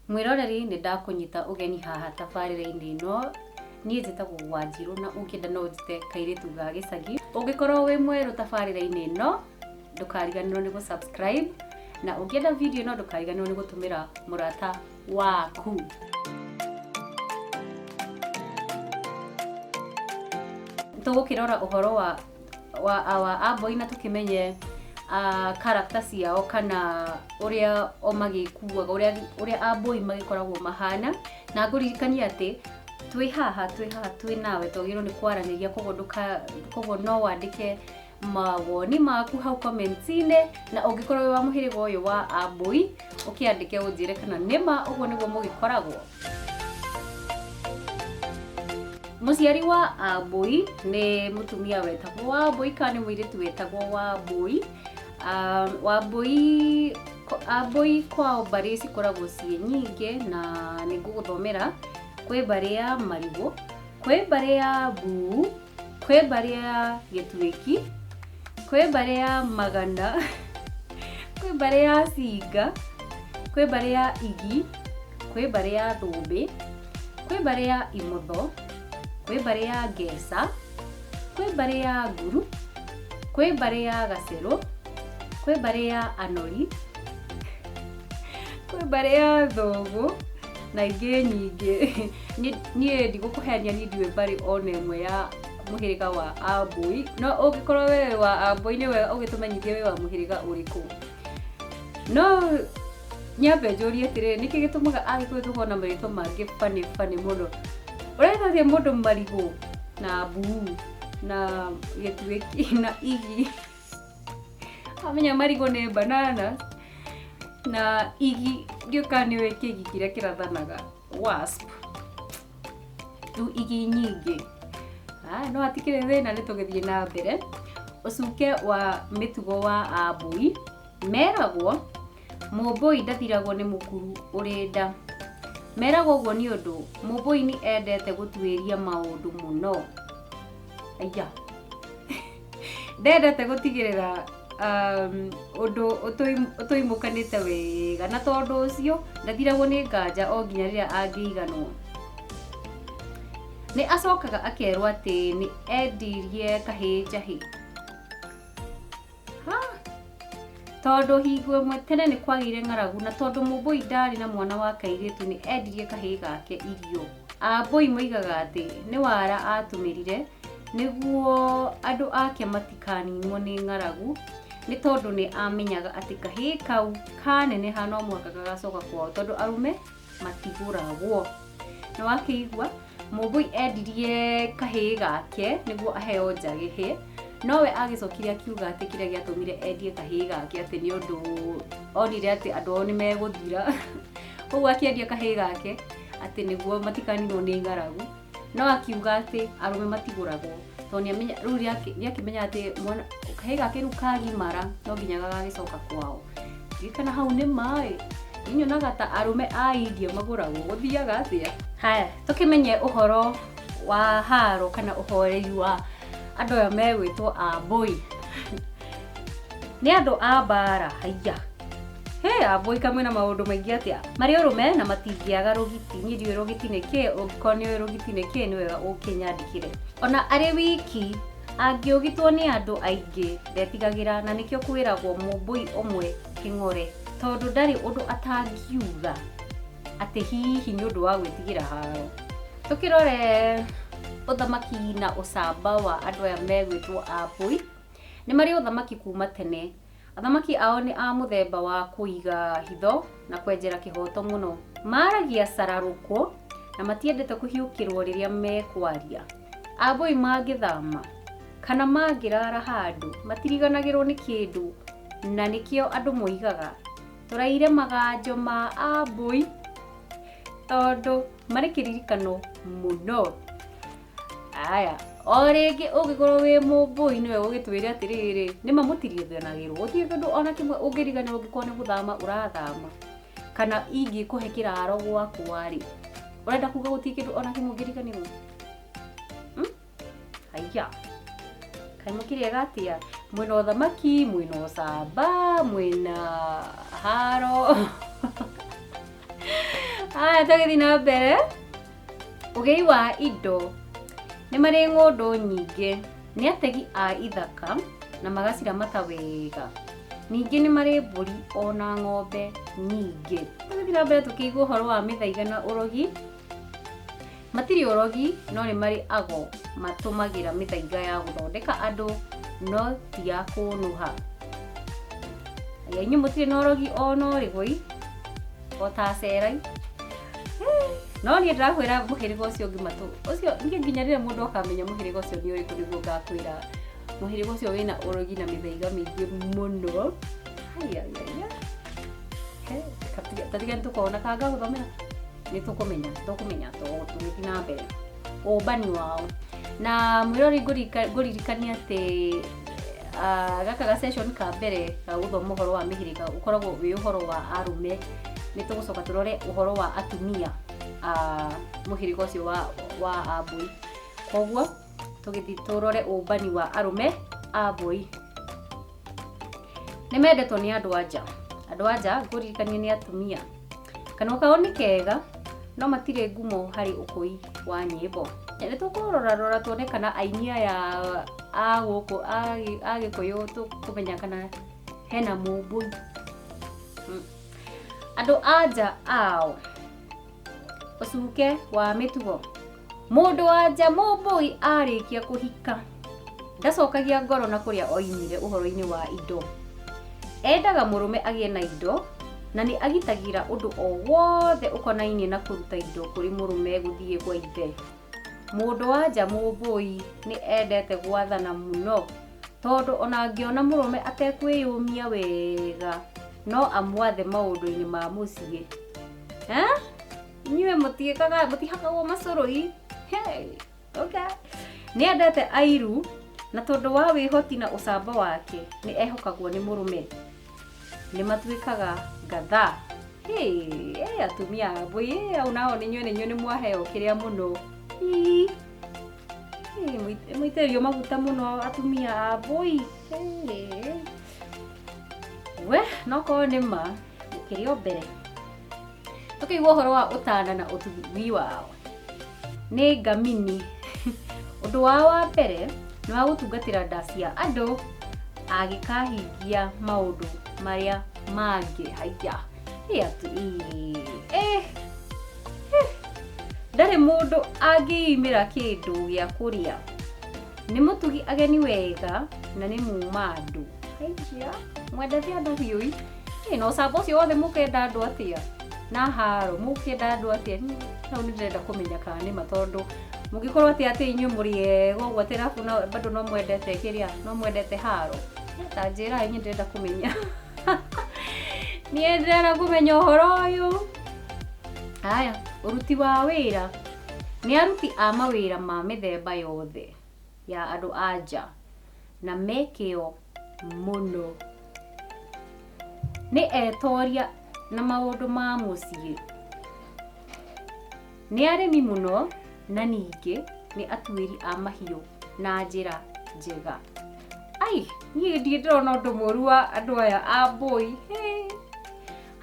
Mwĩroreri nĩ ndakũnyita ũgeni haha tabarĩra-inĩ ĩno. Niĩ njĩtagwo Wanjirũ na ũngĩenda no ũnjĩte kairĩtu ga gĩcagi. Ũngĩkorwo wĩ mwerũ tabarĩra-inĩ ĩno, ndũkariganĩrwo nĩ gũ subscribe na ũngĩenda video ĩno ndũkariganĩrwo nĩ gũtũmĩra mũrata waku. Tũgũkĩrora ũhoro wa Amboi na tũkĩmenye character ciao kana ũrĩa o magĩkuaga, ũrĩa Amboi magĩkoragwo mahana. Na ngũririkanie atĩ twĩ haha, twĩ haha twĩ nawe, twagĩrĩirwo nĩ kwaranĩria, koguo ndũka, koguo no wandĩke mawoni maku hau comments-inĩ, na ũngĩkorwo wĩ wa mũhĩrĩga ũyũ wa Amboi ũkĩandĩke ũnjĩre kana nĩma ũguo nĩguo mũgĩkoragwo. Mũciari wa Amboi nĩ mũtumia wetagwo Wambui kana nĩ mũirĩtu wetagwo Wambui. Wambui, Amboi kwao mbarĩ cikoragwo ciĩ nyingĩ na nĩ ngũgũthomera. Kwĩ mbarĩ ya Marigũ, kwĩ mbarĩ ya Mbuu, kwĩ mbarĩ ya Gĩtuĩki, kwĩ mbarĩ ya Magana, kwĩ mbarĩ ya Cinga, kwĩ mbarĩ ya Igi, kwĩ mbarĩ ya Thũmbĩ, kwĩ mbarĩ ya Imotho, kwĩ mbarĩ ya Ngeca, kwĩ mbarĩ ya Nguru, kwĩ mbarĩ ya Gacerũ, kwĩ mbarĩ ya Anori, kwĩ mbarĩ ya Thũgũ na ingĩ nyingĩ. Niĩ ndigũkũhenia, niĩ ndiũĩ mbarĩ ona ĩmwe ya mũhĩrĩga wa Amboi, no ũngĩkorwo we wĩ wa Amboi nĩ wega ũgĩtũmenyithie wĩ wa mũhĩrĩga ũrĩkũ. No nyambe njũrie atĩrĩrĩ, nĩkĩ gĩtũmaga Agĩkũyũ tũkorwo na marĩtwa mangĩ funny funny mũno? Ũreta atĩa mũndũ Marigũ na Mbuu na Gĩtuĩki na Igi? Amenya marigũ nĩ banana na igi, ndiũĩ kana nĩũĩ kĩgi kĩrĩa kĩrathanaga, wasp. Rĩu igi nyingĩ. No hatikĩrĩ thĩna, nĩ tũgĩthiĩ na mbere. Ũcuke wa mĩtugo wa Ambui, meragwo mũmbũi ndathiragwo nĩ mũkuru ũrĩ nda. Meragwo ũguo nĩ ũndũ mũmbũi nĩ endete gũtuĩria maũndũ mũno. Aya. Ndendete gũtigĩrĩra ũndũ ũtũimũkanĩte wega, na tondũ ũcio ndathiragwo nĩ nganja o nginya rĩrĩa angĩiganwo. Nĩ acokaga akerwo atĩ nĩ endirie kahĩĩ njahĩ. Ha! Tondũ hingo ĩmwe tene nĩ kwagĩire ng'aragu, na tondũ Mũmbũi ndarĩ na mwana wa kairĩtu nĩ endirie kahĩĩ gake irio. Ambũi moigaga atĩ nĩ wara atũmĩrire nĩguo andũ ake matikaninwo nĩ ng'aragu, nĩ tondũ nĩ amenyaga atĩ kahĩĩ kau kaneneha no mũhaka gagacoka kwao tondũ arũme matigũragwo. Nĩ wakĩigua, Mũmbũi endirie kahĩĩ gake nĩguo aheo njagĩhĩ, nowe agĩcokire akiuga atĩ kĩrĩa gĩatũmire endie kahĩĩ gake atĩ nĩ ũndũ onire atĩ andũ ao nĩ megũthira. Koguo akĩendia kahĩĩ gake atĩ nĩguo matikaninwo nĩ ng'aragu, no akiuga atĩ arũme matigũragwo tondũ nĩamenya rĩu nĩakĩmenya atĩ mwana kahĩĩ gake rĩu kagimara no nginya gagagĩcoka kwao. Ndiũĩ kana hau nĩ ma ĩ, niĩ nyonaga ta arũme a India magũragwo, gũthiaga atĩa? Haya, tũkĩmenye ũhoro wa haro kana ũhoreri wa andũ aya megwĩtwo Ambũi. Nĩ andũ a mbara, haiya. Hĩ, Ambũi ka mwĩna maũndũ maingĩ atĩa? Marĩ ũrũme na matingĩaga rũgiti. Niĩ ndiũĩ rũgiti nĩ kĩĩ, ũngĩkorwo nĩ ũĩ rũgiti nĩ kĩĩ nĩ wega ũkĩnyandĩkĩre. Ona arĩ wiki, angĩũgitwo nĩ andũ aingĩ ndetigagĩra, na nĩkĩo kwĩragwo mũmbũi ũmwe kĩng'ore, tondũ ndarĩ ũndũ atangiuga atĩ hihi nĩ ũndũ wa gwĩtigĩra haro. Tũkĩrore ũthamaki na ũcamba wa andũ aya megwĩtwo Ambũi. Nĩ marĩ ũthamaki kuma tene. Athamaki ao nĩ a mũthemba wa kũiga hitho na kwenjera kĩhooto mũno. Maaragia cararũkũ na matiendete kũhiũkĩrwo rĩrĩa mekwaria. Ambũi mangĩthama kana mangĩrara handũ matiriganagĩrwo nĩ kĩndũ na nĩkĩo andũ moigaga tũraire maganjo ma Ambũi tondũ marĩ kĩririkano mũno. Aya, o rĩngĩ ũngĩkorwo wĩ mũmbũi nĩwe ũgĩtwĩre atĩrĩrĩ, nĩma mũtiriganagĩrwo, gũtirĩ kĩndũ ona kĩmwe ũngĩriganĩrwo ũngĩkorwo nĩ gũthama ũrathama, kana ingĩkũhe kĩraro gwakwa rĩ, ũrenda kuga gũtirĩ kĩndũ ona kĩmwe ũngĩriganĩrwo? Haiya, kaĩ mũkĩrĩaga atĩa? Mwĩna ũthamaki, mwĩna ũcamba, mwĩna haro. Aya, tũgĩthiĩ na mbere. Ũgĩi wa indo: nĩ marĩ ng'ũndũ nyingĩ, nĩ ategi a ithaka na magaciramata wega. Ningĩ nĩ marĩ mbũri ona ng'ombe nyingĩ. Tũgĩthiĩ na mbere tũkĩigua ũhoro wa mĩthaiga na ũrogi. Matirĩ ũrogi, no nĩ marĩ ago matũmagĩra mĩthaiga ya gũthondeka andũ, no ti ya kũnũha. Aya, inyuĩ mũtirĩ na ũrogi ona ũrĩkũ ii o ta acerai. No niĩ ndĩrakwĩra mũhĩrĩga ũcio ũngĩ matũ ũcio niĩ nginya rĩrĩa mũndũ akamenya mũhĩrĩga ũcio nĩ ũrĩkũ nĩguo ngakwĩra mũhĩrĩga ũcio wĩna ũrogi na mĩthaiga mĩingĩ mũno. Haya, haya. Tatiga nĩ tũkona kana ngagũthomera, nĩ tũkũmenya, tũkũmenya tũgĩthiĩ na mbere. Ũmbani wao na mwĩrori, ngũririkania atĩ gaka ga session ka mbere ga gũthoma ũhoro wa mĩhĩrĩga ũkoragwo wĩ ũhoro wa arũme. Nĩ tũgũcoka tũrore ũhoro wa atumia a mũhĩrĩga ũcio wa Ambũi. Koguo tũgĩthiĩ tũrore ũmbani wa arũme Ambũi. Nĩ mendetwo nĩ andũ a nja. Andũ a nja, ngũririkania, nĩ atumia. Kanua kao nĩ kega, no matirĩ ngumo harĩ ũkũi wa nyĩmbo. Nĩ tũkũrora rora tuone kana aini aya a gũkũ a Gĩkũyũ tũkũmenya kana hena mũmbũi. Andũ a nja ao: ũcuke wa mĩtugo. Mũndũ wa nja mũmbũi arĩkia kũhika ndacokagia ngoro na kũrĩa oimire ũhoro-inĩ wa indo. Endaga mũrũme agĩe na indo na nĩ agitagĩra ũndũ o wothe ũkonainie na kũruta indo kũrĩ mũrũme gũthiĩ gwa ithe. Mũndũ wa nja mũmbũi nĩ endete gwathana mũno, tondũ ona angĩona mũrũme atekwĩyũmia wega no amwathe maũndũ-inĩ ma mũciĩ. Inyuĩ mũtiĩkaga, mũtihakagwo macũrũi? Hey, okay. Nĩ endete airu, na tondũ wa wĩhoti na ũcamba wake nĩ ehokagwo nĩ mũrũme. Nĩ matuĩkaga ngatha. Hey, hey, atumia a Ambũi, au nao nĩ inyuĩ nĩ mwaheo kĩrĩa mũno. Ii. Hey, mũitĩrĩrio maguta mũno atumia a Ambũi. Hey. We no korwo nĩ ma mũkĩrĩ o mbere. Tũkĩigua ũhoro wa ũtana na ũtugi wao, nĩ ngamini. Ũndũ wao wa mbere nĩ wa gũtungatĩra nda cia andũ agĩkahingia maũndũ marĩa mangĩ. Haiya. Ĩ, ndarĩ mũndũ angĩimĩra kĩndũ gĩa kũrĩa. Nĩ mũtugi ageni wega na nĩ muma andũ. Haiya, mwendete andũ biũ. Ĩ, na ũcamba ũcio wothe mũkenda andũ atĩa? Na haro mũkenda andũ atĩa? Hau nĩ ndĩrenda kũmenya kana nĩ ma, tondũ mũngĩkorwo atĩ inyuĩ mũrĩ ega ũguo atĩ arabu no bado no mwendete kĩrĩa, no mwendete haro. Ta njĩra, niĩ ndĩrenda kũmenya. Niĩ ndĩrenda kũmenya ũhoro ũyũ. Haya, ũruti wa wĩra: nĩ aruti a mawĩra ma mĩthemba yothe ya andũ a nja na me kĩo mũno. Nĩ etoria na maũndũ ma mũciĩ. Nĩ arĩmi mũno na ningĩ nĩ atuĩri a mahiũ na njĩra njega. Ai, niĩ ndirĩ ndĩrona ũndũ mũru wa andũ aya a Mbũi. Hey.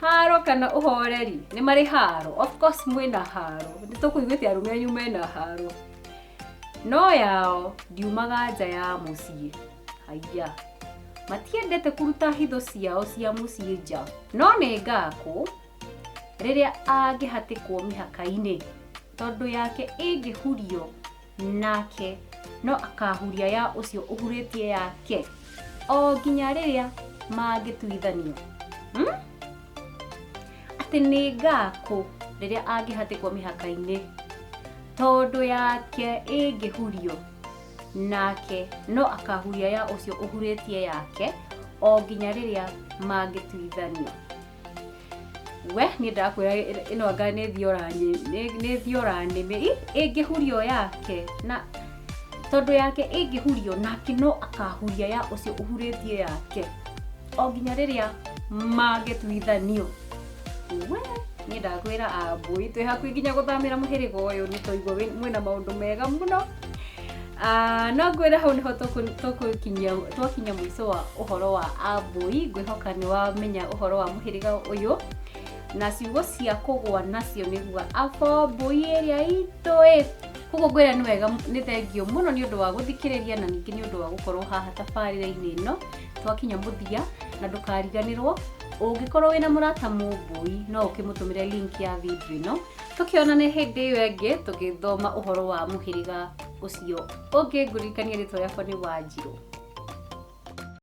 Haro kana ũhoreri: nĩ marĩ haro, of course mwĩna haro, nĩ tũkũiguĩte arũme anyu mena haro, no yao ndiumaga nja ya mũciĩ. Haiya, matiendete kũruta hitho ciao cia mũciĩ nja, no nĩ ngakũ rĩrĩa angĩhatĩkwo mĩhaka-inĩ, tondũ yake ĩngĩhurio nake no akahuria ya ũcio ũhurĩtie yake o nginya rĩrĩa mangĩtuithanio. Atĩ nĩ ngakũ rĩrĩa angĩhatĩkwo mĩhaka-inĩ, tondũ yake ĩngĩhurio nake no akahuria ya ũcio ũhurĩtie yake o nginya rĩrĩa mangĩtuithanio. We, niĩ ndakwĩra ĩno anga nĩ thiora nĩ thiora nĩmĩ. Ĩngĩhurio yake na tondũ yake ĩngĩhurio nake no akahuria ya ũcio ũhurĩtie yake o nginya rĩrĩa mangĩtuithanio. We, niĩ ndakwĩra Ambũi twĩ hakuhĩ nginya gũthamĩra mũhĩrĩga ũyũ, nĩ twaigua mwĩna maũndũ mega mũno. No ngwĩra hau nĩho tũgũkinyia, twakinya mũico wa ũhoro wa Ambũi. Ngwĩhoka nĩ wamenya ũhoro wa mũhĩrĩga ũyũ. Na ciugo cia kũgwa nacio nĩguo abombũi ĩrĩa itũ ĩ. Koguo ngwĩra nĩ wega, nĩ thengio mũno nĩ ũndũ wa gũthikĩrĩria na ningĩ nĩ ũndũ wa gũkorwo haha tabarĩra-inĩ ĩno. Twakinya mũthia, na ndũkariganĩrwo ũngĩkorwo wĩna mũrata mũmbũi no ũkĩmũtũmĩre link ya video ĩno. Tũkĩonane hĩndĩ ĩyo ĩngĩ tũgĩthoma ũhoro wa mũhĩrĩga ũcio ũngĩ. Ngũririkania rĩtwa rĩakwa nĩ Wanjirũ.